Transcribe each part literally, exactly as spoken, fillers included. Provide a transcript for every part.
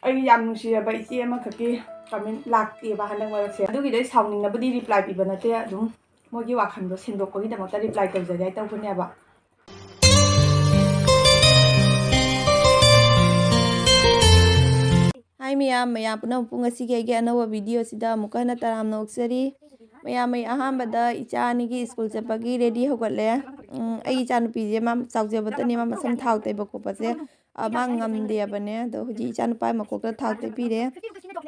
ꯑꯩꯒꯤ ꯌꯥꯝ ꯅꯨꯡꯁꯤꯔꯕ ꯏꯆꯦ ꯑꯃꯈꯛꯀꯤ ꯀꯃꯦꯟ ꯂꯥꯛꯇꯦꯕ ꯍꯟꯗꯛ ꯃꯔꯛꯁꯦ꯫ ꯑꯗꯨꯒꯤꯗꯤ ꯑꯩ ꯁꯥꯎꯅꯤꯡꯅꯕꯗꯤ ꯔꯤꯄ꯭ꯂꯥꯏ ꯄꯤꯕ ꯅꯠꯇꯦ, ꯑꯗꯨꯝ ꯃꯣꯏꯒꯤ ꯋꯥꯈꯜꯗꯣ ꯁꯦꯡꯗꯣꯛꯄꯒꯤꯗꯃꯛꯇ ꯔꯤꯄ꯭ꯂꯥꯏ ꯇꯧꯖꯒꯦ ꯍꯥꯏ ꯇꯧꯕꯅꯦꯕ꯫ ꯍꯥꯏ ꯃꯌꯥꯝ, ꯃꯌꯥꯝ ꯄꯨꯝꯅꯃꯛꯄꯨ ꯉꯁꯤꯒꯤ ꯑꯩꯒꯤ ꯑꯅꯧꯕ ꯚꯤꯗꯤꯑꯣꯁꯤꯗ ꯑꯃꯨꯛꯀ ꯍꯟꯅ ꯇꯔꯥꯝꯅ ꯑꯣꯛꯆꯔꯤ꯫ ꯃꯌꯥꯝ, ꯑꯩ ꯑꯍꯥꯟꯕꯗ ꯏꯆꯥ ꯑꯅꯤꯒꯤ ꯁ꯭ꯀꯨꯜ ꯆꯠꯄꯒꯤ ꯔꯦꯗꯤ ꯍꯧꯒꯠꯂꯦ꯫ ꯎꯝ, ꯑꯩ ꯏꯆꯥꯅꯨꯄꯤꯁꯦ ꯃꯥ ꯆꯥꯎꯖꯕꯇꯅꯦ, ꯃꯥ ꯃꯁꯝ ꯊꯥꯎ ꯇꯩꯕ ꯈꯣꯠꯄꯁꯦ, ꯑ, ꯃꯥ ꯉꯝꯗꯦꯕꯅꯦ꯫ ꯑꯗꯣ ꯍꯧꯖꯤꯛ ꯏꯆꯥꯅꯨꯄꯥ ꯃꯀꯣꯛꯇ ꯊꯥꯎ ꯇꯩꯕꯤꯔꯦ꯫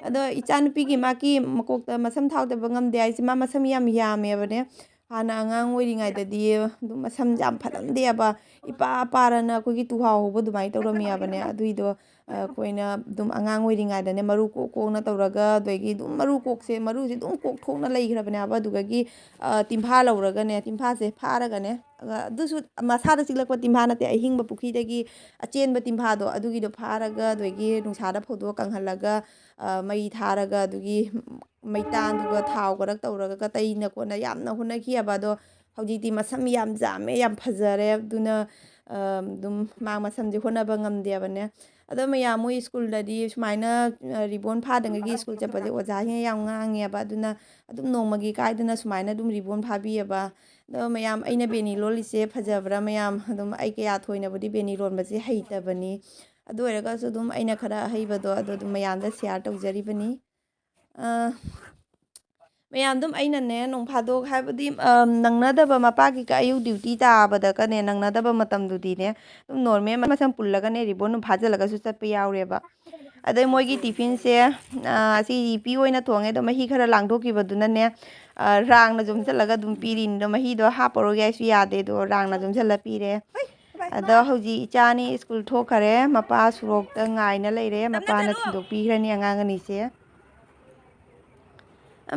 ꯑꯗꯣ ꯏꯆꯥꯅꯨꯄꯤꯒꯤ ꯃꯥꯒꯤ ꯃꯀꯣꯛꯇ ꯃꯁꯝ ꯊꯥꯎ ꯇꯩꯕ ꯉꯝꯗꯦ ꯍꯥꯏꯁꯦ, ꯃꯥ ꯃꯁꯝ ꯌꯥꯝ ꯌꯥꯝꯃꯦꯕꯅꯦ꯫ ꯍꯥꯟꯅ ꯑꯉꯥꯡ ꯑꯣꯏꯔꯤꯉꯩꯗꯗꯤ ꯑꯗꯨꯝ ꯃꯁꯝ ꯌꯥꯝ ꯐꯠꯂꯝꯗꯦꯕ, ꯏꯄꯥ ꯄꯥꯔꯅ ꯑꯩꯈꯣꯏꯒꯤ ꯇꯨꯍꯥꯎ ꯍꯧꯕ ꯑꯗꯨꯃꯥꯏꯅ ꯇꯧꯔꯝꯃꯦꯕꯅꯦ꯫ ꯑꯗꯨꯏꯗꯣ, ꯑ, ꯑꯩꯈꯣꯏꯅ ꯑꯗꯨꯝ ꯑꯉꯥꯡ ꯑꯣꯏꯔꯤꯉꯩꯗꯅꯦ ꯃꯔꯨ ꯀꯣꯛ ꯀꯣꯛꯅ ꯇꯧꯔꯒ, ꯑꯗꯒꯤ ꯑꯗꯨꯝ ꯃꯔꯨ ꯀꯣꯛꯁꯦ, ꯃꯔꯨꯁꯦ ꯑꯗꯨꯝ ꯀꯣꯛꯊꯣꯛꯅ ꯂꯩꯈ꯭ꯔꯕꯅꯦꯕ꯫ ꯑꯗꯨꯗꯒꯤ, ꯑ, ꯇꯤꯝꯐꯥ ꯂꯧꯔꯒꯅꯦ, ꯇꯤꯝꯐꯥꯁꯦ ꯐꯥꯔꯒꯅꯦ, ꯑ, ꯑꯗꯨꯁꯨ ꯃꯁꯥꯗ ꯆꯤꯛꯂꯛꯄ ꯇꯤꯝꯐꯥ ꯅꯠꯇꯦ, ꯑꯍꯤꯡꯕ ꯄꯨꯈ꯭ꯔꯤꯗꯒꯤ ꯑꯆꯦꯟꯕ ꯇꯤꯝꯐꯥꯗꯣ, ꯑꯗꯨꯒꯤꯗꯣ ꯐꯥꯔꯒ ꯑꯗꯒꯤ ꯅꯨꯡꯁꯥꯗ ꯐꯧꯗꯣꯛꯑ ꯀꯪꯍꯜꯂꯒ, ꯑ, ꯃꯩ ꯊꯥꯔꯒ ꯑꯗꯨꯒꯤ ꯃꯩꯇꯥꯟꯗꯨꯒ ꯊꯥꯎ ꯈꯔ ꯇꯧꯔꯒ ꯇꯩꯅ ꯈꯣꯠꯅ ꯌꯥꯝꯅ ꯍꯣꯠꯅꯈꯤꯑꯕ꯫ ꯑꯗꯣ ꯍꯧꯖꯤꯛꯇꯤ ꯃꯁꯝ ꯌꯥꯝ ꯌꯥꯝꯃꯦ, ꯌꯥꯝ ꯐꯖꯔꯦ꯫ ꯑꯗꯨꯅ, ꯑ, ꯑꯗꯨꯝ ꯃꯥ ꯃꯁꯝꯁꯦ ꯍꯣꯠꯅꯕ ꯉꯝꯗꯦꯕꯅꯦ꯫ ꯑꯗꯣ ꯃꯌꯥꯝ ꯃꯣꯏ ꯁ꯭ꯀꯨꯜꯗꯗꯤ ꯁꯨꯃꯥꯏꯅ, ꯑ, ꯔꯤꯕꯣꯟ ꯐꯥꯗꯉꯩꯒꯤ ꯁ꯭ꯀꯨꯜ ꯆꯠꯄꯁꯦ ꯑꯣꯖꯥꯁꯤꯡꯅ ꯌꯥꯝ ꯉꯥꯡꯉꯦꯕ꯫ ꯑꯗꯨꯅ ꯑꯗꯨꯝ ꯅꯣꯡꯃꯒꯤ ꯀꯥꯏꯗꯅ ꯁꯨꯃꯥꯏꯅ ꯑꯗꯨꯝ ꯔꯤꯕꯣꯟ ꯐꯥꯕꯤꯑꯕ꯫ ꯑꯗꯣ ꯃꯌꯥꯝ, ꯑꯩꯅ ꯕꯦꯅꯤ ꯂꯣꯜꯂꯤꯁꯦ ꯐꯖꯕ꯭ꯔꯥ? ꯃꯌꯥꯝ ꯑꯗꯨꯝ, ꯑꯩ ꯀꯌꯥ ꯊꯣꯏꯅꯕꯨꯗꯤ ꯕꯦꯅꯤ ꯂꯣꯟꯕꯁꯦ ꯍꯩꯇꯕꯅꯤ꯫ ꯑꯗꯨ ꯑꯣꯏꯔꯒꯁꯨ ꯑꯗꯨꯝ ꯑꯩꯅ ꯈꯔ ꯑꯍꯩꯕꯗꯣ ꯑꯗꯣ ꯑꯗꯨꯝ ꯃꯌꯥꯝꯗ ꯁꯤꯌꯥꯔ ꯇꯧꯖꯔꯤꯕꯅꯤ꯫ ꯑ, ꯃꯌꯥꯝ ꯑꯗꯨꯝ ꯑꯩꯅꯅꯦ ꯅꯣꯡ ꯐꯥꯗꯣꯛ ꯍꯥꯏꯕꯗꯤ, ꯑ, ꯅꯪꯅꯗꯕ ꯃꯄꯥꯒꯤ ꯑꯌꯨꯛ ꯗ꯭ꯌꯨꯇꯤ ꯇꯥꯕꯗꯒꯅꯦ, ꯅꯪꯅꯗꯕ ꯃꯇꯝꯗꯨꯗꯤꯅꯦ ꯑꯗꯨꯝ ꯅꯣꯔꯃꯦꯜ ꯃꯁꯝ ꯄꯨꯜꯂꯒꯅꯦ ꯔꯤꯕꯣꯟ ꯑꯗꯨꯝ ꯐꯥꯖꯤꯜꯂꯒꯁꯨ ꯆꯠꯄ ꯌꯥꯎꯔꯦꯕ꯫ ꯑꯗꯩ ꯃꯣꯏꯒꯤ ꯇꯤꯐꯤꯟꯁꯦ, ꯑ, ꯑꯁꯤ ꯌꯦꯄꯤ ꯑꯣꯏꯅ ꯊꯣꯡꯉꯦ, ꯑꯗꯣ ꯃꯍꯤ ꯈꯔ ꯂꯥꯡꯊꯣꯛꯈꯤꯕꯗꯨꯅꯅꯦ, ꯑ, ꯔꯥꯡꯅ ꯌꯣꯝꯁꯤꯜꯂꯒ ꯑꯗꯨꯝ ꯄꯤꯔꯤꯅꯤ꯫ ꯑꯗꯣ ꯃꯍꯤꯗꯣ ꯍꯥꯞꯄꯔꯣꯏꯒꯦ ꯍꯥꯏꯁꯨ ꯌꯥꯗꯦ, ꯑꯗꯣ ꯔꯥꯡꯅ ꯌꯣꯝꯁꯤꯜꯂ ꯄꯤꯔꯦ꯫ ꯑꯗꯣ ꯍꯧꯖꯤꯛ ꯏꯆꯥꯅꯤ ꯁ꯭ꯀꯨꯜ ꯊꯣꯛꯈꯔꯦ, ꯃꯄꯥ ꯁꯣꯔꯣꯛꯇ ꯉꯥꯏꯅ ꯂꯩꯔꯦ, ꯃꯄꯥꯅ ꯊꯤꯟꯗꯣꯛꯄꯤꯈ꯭ꯔꯅꯤ ꯑꯉꯥꯡ ꯑꯅꯤꯁꯦ꯫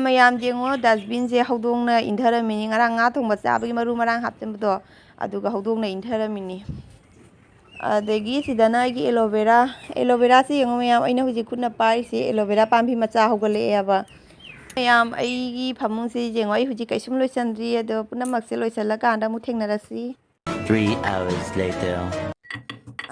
ꯃꯌꯥꯝ ꯌꯦꯡꯉꯣ, ꯗꯁꯕꯤꯟꯁꯦ ꯍꯧꯗꯣꯡꯅ ꯏꯟꯊꯔꯝꯃꯤꯅꯤ, ꯉꯔꯥꯡ ꯉꯥ ꯊꯣꯡꯕ ꯆꯥꯕꯒꯤ ꯃꯔꯨ ꯃꯔꯥꯡ ꯍꯥꯞꯆꯤꯟꯕꯗꯣ, ꯑꯗꯨꯒ ꯍꯧꯗꯣꯡꯅ ꯏꯟꯊꯔꯝꯃꯤꯅꯤ꯫ ꯑꯗꯒꯤ ꯁꯤꯗꯅ ꯑꯩꯒꯤ ꯑꯦꯂꯣꯚꯦꯔꯥ, ꯑꯦꯂꯣꯚꯦꯔꯥꯁꯤ ꯌꯦꯡꯉꯣ ꯃꯌꯥꯝ, ꯑꯩꯅ ꯍꯧꯖꯤꯛ ꯈꯨꯠꯅ ꯄꯥꯏꯔꯤꯁꯤ ꯑꯦꯂꯣꯚꯦꯔꯥ ꯄꯥꯝꯕꯤ ꯃꯆꯥ ꯍꯧꯒꯠꯂꯛꯑꯦꯕ꯫ ꯃꯌꯥꯝ, ꯑꯩꯒꯤ ꯐꯃꯨꯡꯁꯤ ꯌꯦꯡꯉꯣ, ꯑꯩ ꯍꯧꯖꯤꯛ ꯀꯩꯁꯨꯝ ꯂꯣꯏꯁꯟꯗ꯭ꯔꯤ, ꯑꯗꯣ ꯄꯨꯝꯅꯃꯛꯁꯦ ꯂꯣꯏꯁꯜꯂꯀꯥꯟꯗ ꯑꯃꯨꯛ ꯊꯦꯡꯅꯔꯁꯤ꯫ Three hours later.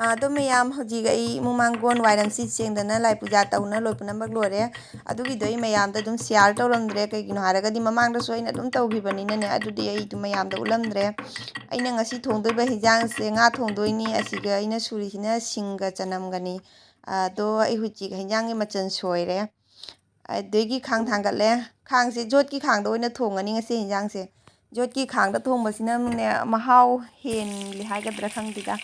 ꯑꯗꯣ ꯃꯌꯥꯝ, ꯍꯧꯖꯤꯛ ꯑꯩ ꯃꯃꯥꯡꯒꯣꯟ ꯋꯥꯏꯔꯝꯁꯤ ꯁꯦꯡꯗꯅ ꯂꯥꯏ ꯄꯨꯖꯥ ꯇꯧꯅ ꯂꯣꯏ ꯄꯨꯝꯅꯃꯛ ꯂꯣꯏꯔꯦ꯫ ꯑꯗꯨꯒꯤꯗꯣ ꯑꯩ ꯃꯌꯥꯝꯗ ꯑꯗꯨꯝ ꯁꯤꯌꯥꯔ ꯇꯧꯔꯝꯗ꯭ꯔꯦ, ꯀꯩꯒꯤꯅꯣ ꯍꯥꯏꯔꯒꯗꯤ ꯃꯃꯥꯡꯗꯁꯨ ꯑꯩꯅ ꯑꯗꯨꯝ ꯇꯧꯈꯤꯕꯅꯤꯅꯅꯦ꯫ ꯑꯗꯨꯗꯤ ꯑꯩ ꯑꯗꯨꯝ ꯃꯌꯥꯝꯗ ꯎꯠꯂꯝꯗ꯭ꯔꯦ꯫ ꯑꯩꯅ ꯉꯁꯤ ꯊꯣꯡꯗꯣꯏꯕ ꯍꯤꯟꯖꯥꯡꯁꯦ ꯉꯥ ꯊꯣꯡꯗꯣꯏꯅꯤ꯫ ꯑꯁꯤꯒ ꯑꯩꯅ ꯁꯨꯔꯤꯁꯤꯅ ꯁꯤꯡꯒ ꯆꯅꯝꯒꯅꯤ꯫ ꯑꯗꯣ ꯑꯩ ꯍꯧꯖꯤꯛ ꯍꯤꯟꯖꯥꯡꯒꯤ ꯃꯆꯜ ꯁꯣꯏꯔꯦ꯫ ꯑꯗꯒꯤ ꯈꯥꯡ ꯊꯥꯡꯒꯠꯂꯦ꯫ ꯈꯥꯡꯁꯦ ꯖꯣꯠꯀꯤ ꯈꯥꯡꯗ ꯑꯣꯏꯅ ꯊꯣꯡꯉꯅꯤ ꯉꯁꯤ ꯍꯤꯟꯖꯥꯡꯁꯦ꯫ ꯖꯣꯠꯀꯤ ꯈꯥꯡꯗ ꯊꯣꯡꯕꯁꯤꯅꯅꯦ ꯃꯍꯥꯎ ꯍꯦꯜꯂꯤ ꯍꯥꯏꯒꯗ꯭ꯔꯥ ꯈꯪꯗꯦꯗ꯫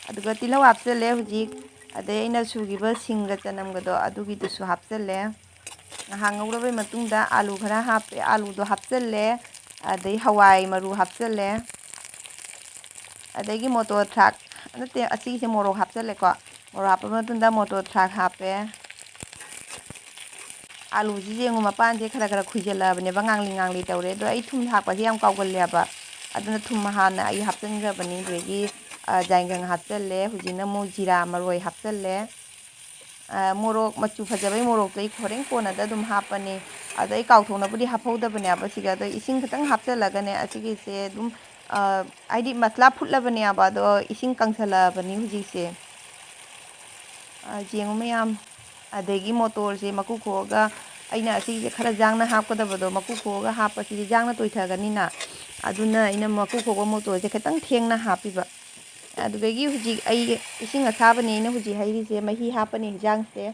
ꯑꯗꯨꯒ ꯇꯤꯜꯍꯧ ꯍꯥꯞꯆꯜꯂꯦ ꯍꯧꯖꯤꯛ꯫ ꯑꯗꯩ ꯑꯩꯅ ꯁꯨꯈꯤꯕ ꯁꯤꯡꯒ ꯆꯅꯝꯒꯗꯣ ꯑꯗꯨꯒꯤꯗꯨꯁꯨ ꯍꯥꯞꯆꯜꯂꯦ꯫ ꯉꯥꯏꯍꯥꯛ ꯉꯧꯔꯕꯩ ꯃꯇꯨꯡꯗ ꯑꯥꯂꯨ ꯈꯔ ꯍꯥꯞꯄꯦ, ꯑꯥꯂꯨꯗꯣ ꯍꯥꯞꯆꯜꯂꯦ꯫ ꯑꯗꯩ ꯍꯋꯥꯏ ꯃꯔꯨ ꯍꯥꯞꯆꯜꯂꯦ꯫ ꯑꯗꯒꯤ ꯃꯣꯇꯣꯔ ꯊ꯭ꯔꯥꯛ, ꯅꯠꯇꯦ, ꯑꯁꯤꯒꯤꯁꯦ ꯃꯣꯔꯣꯛ ꯍꯥꯞꯆꯜꯂꯦꯀꯣ꯫ ꯃꯣꯔꯣꯛ ꯍꯥꯞꯄ ꯃꯇꯨꯡꯗ ꯃꯣꯇꯣꯔ ꯊ꯭ꯔꯥꯛ ꯍꯥꯞꯄꯦ꯫ ꯑꯥꯂꯨꯁꯤ ꯌꯦꯡꯉꯨ, ꯃꯄꯥꯟꯁꯦ ꯈꯔ ꯈꯔ ꯈꯨꯏꯖꯜꯂꯛꯑꯕꯅꯦꯕ, ꯉꯥꯡꯂꯤ ꯉꯥꯡꯂꯤ ꯇꯧꯔꯦ꯫ ꯑꯗꯣ ꯑꯩ ꯊꯨꯝ ꯊꯥꯛꯄꯁꯦ ꯌꯥꯝ ꯀꯥꯎꯒꯜꯂꯦꯕ, ꯑꯗꯨꯅ ꯊꯨꯝ ꯍꯥꯟꯅ ꯑꯩ ꯍꯥꯞꯆꯤꯟꯈ꯭ꯔꯕꯅꯤ꯫ ꯑꯗꯒꯤ, ꯑ, ꯌꯥꯏꯉꯪ ꯍꯥꯞꯆꯜꯂꯦ꯫ ꯍꯧꯖꯤꯛꯅ ꯑꯃꯨꯛ ꯖꯤꯔꯥ ꯃꯔꯣꯏ ꯍꯥꯞꯆꯜꯂꯦ꯫ ꯑ, ꯃꯣꯔꯣꯛ ꯃꯆꯨ ꯐꯖꯕꯩ ꯃꯣꯔꯣꯛꯇꯣ ꯑꯩ ꯍꯣꯔꯦꯟ ꯀꯣꯟꯅꯗ ꯑꯗꯨꯝ ꯍꯥꯞꯄꯅꯤ꯫ ꯑꯗꯣ ꯑꯩ ꯀꯥꯎꯊꯣꯛꯅꯕꯨꯗꯤ ꯍꯥꯞꯍꯧꯗꯕꯅꯦꯕ ꯁꯤꯒ꯫ ꯑꯗꯣ ꯏꯁꯤꯡ ꯈꯤꯇꯪ ꯍꯥꯞꯆꯜꯂꯒꯅꯦ ꯑꯁꯤꯒꯤꯁꯦ ꯑꯗꯨꯝ, ꯑ, ꯍꯥꯏꯗꯤ ꯃꯁꯂꯥ ꯐꯨꯠꯂꯕꯅꯦꯕ, ꯑꯗꯣ ꯏꯁꯤꯡ ꯀꯪꯁꯜꯂꯛꯑꯕꯅꯤ ꯍꯧꯖꯤꯛꯁꯦ꯫ ꯑ, ꯌꯦꯡꯉꯨ ꯃꯌꯥꯝ, ꯑꯗꯒꯤ ꯃꯣꯇꯣꯔꯁꯦ ꯃꯀꯨ ꯈꯣꯛꯑꯒ, ꯑꯩꯅ ꯑꯁꯤꯁꯦ ꯈꯔ ꯌꯥꯡꯅ ꯍꯥꯞꯀꯗꯕꯗꯣ, ꯃꯀꯨ ꯈꯣꯛꯑꯒ ꯍꯥꯞꯄꯁꯤꯗꯤ ꯌꯥꯡꯅ ꯇꯣꯏꯊꯒꯅꯤꯅ, ꯑꯗꯨꯅ ꯑꯩꯅ ꯃꯀꯨ ꯈꯣꯛꯄ ꯃꯣꯇꯣꯔꯁꯦ ꯈꯤꯇꯪ ꯊꯦꯡꯅ ꯍꯥꯞꯄꯤꯕ꯫ ꯑꯗꯨꯗꯒꯤ ꯍꯧꯖꯤꯛ ꯑꯩ ꯏꯁꯤꯡ ꯑꯁꯥꯕꯅꯦ ꯑꯩꯅ ꯍꯧꯖꯤꯛ ꯍꯩꯔꯤꯁꯦ, ꯃꯍꯤ ꯍꯥꯞꯄꯅꯤ ꯍꯤꯟꯖꯥꯡꯁꯦ꯫